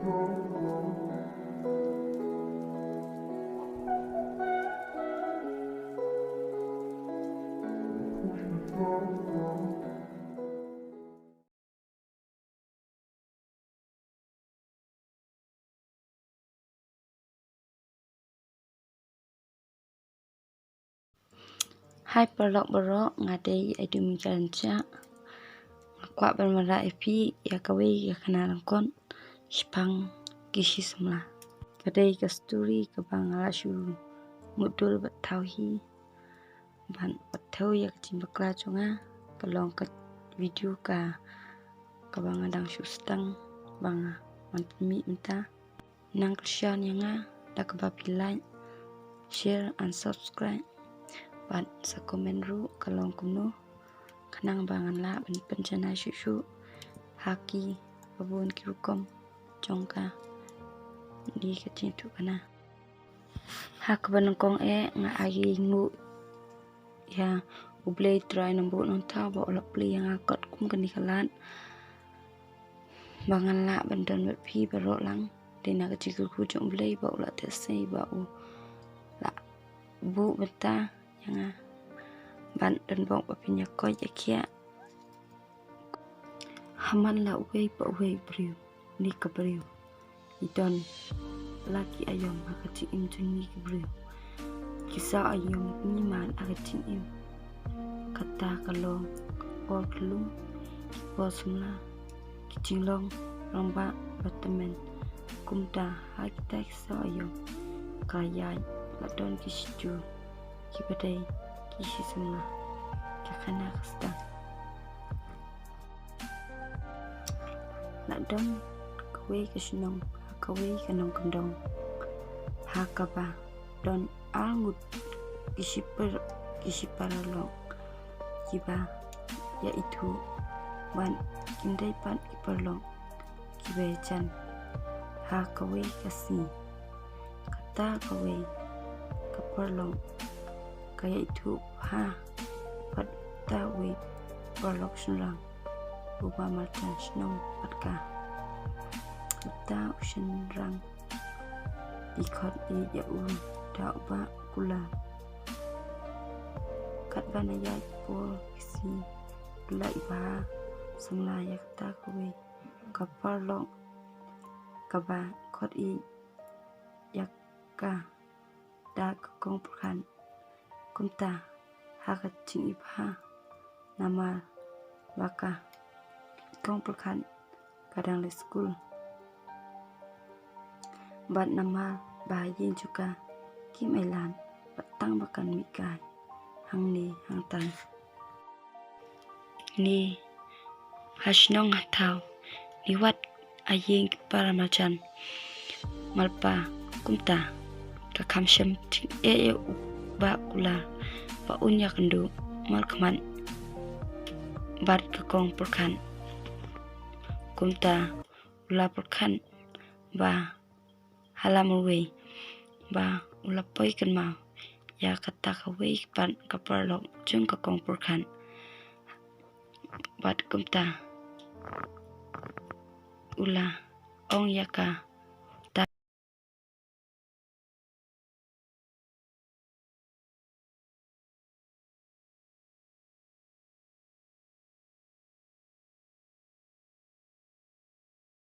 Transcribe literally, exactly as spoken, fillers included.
Hai paralok baroh, nga dei Aidumi Karen Shah. Nga kwah ban wanrah ïa phi ïa kawei ka khana lyngkot shaphang ki shi samla. Ka dei ka story kaba nga la shu mutdur bad thaw hi. Ban bad thaw ïa ka jingbakla jong nga ka long ka video ka kaba nga dang shu sdang ba nga wan pynmih mynta. Nang kyrshan ïa nga da kaba phi like, share and subscribe. Bad sa comment ruh ka long kumno khnang ba ngan lah ban pynjanai shuh shuh ha ki babun ki rukom jong ka ni ka jingïathuhkhana. Ha kaba nyngkong eh nga ai nguh ïa U Blei Trai Nongbuh Nongthaw ba u la plie ïa nga katkum kane ka lad ba ngan lah ban don bad phi baroh lang. Dei na ka jingkyrkhu jong U Blei ba u la teh sei ba u la buh bynta ïa nga ban don bok ba phin ïa koit ïa khiah. Ha man la uwei pa uwei u briew, ne ka briew, i don la ki aïom ha ka jingim jong ne ka briew. Ki saw aïom ngi man ha ka jingim. Kata ka long por khlung, ki por samla, ki jinglong rangbah ba tymmen. Kumta ha kita ki saw aïom ka ïaid la don ki shijur kiba dei ki shi samla. Ka khana ka sdang. La don kawei ka shnong ha kawei ka nongkyndong ha kaba don arngut ki shi par, ki shi paralok kiba ïa ithuh ban kim dei pat ki paralok kiba ïajan ha kawei ka sngi. Kata kawei ka paralok ka ïa ithuh ha pat uta uwei paralok shynrang uba marjan shnong pat ka. Uta u shynrang i khot ïa u da u bah kular. Katba na ïaid por ki sngi u la i bha samla ïa kata kawei ka paralok kaba khot ïa ka da ka kong pyrkhat. Kumta ha ka jingibha namar ba ka kong pyrkhat ka dang leit skul bad namar ba ha ïing jong ka kim ai lad bad tang ba kan mih kai hangne hangtai. Ne ha shnong ha thaw ne wat ha ïing ki para marjan malpa. Kumta ka kham shem jingeh ïa u bah kular ba un ïakynduh markhmat bad ka kong pyrkhat. Kumta u la pyrkhat ba ha la marwei ba u la poi kynmaw ïa kata kawei pat ka paralok jong ka kong pyrkhat. Bad kumta u la ong ïa ka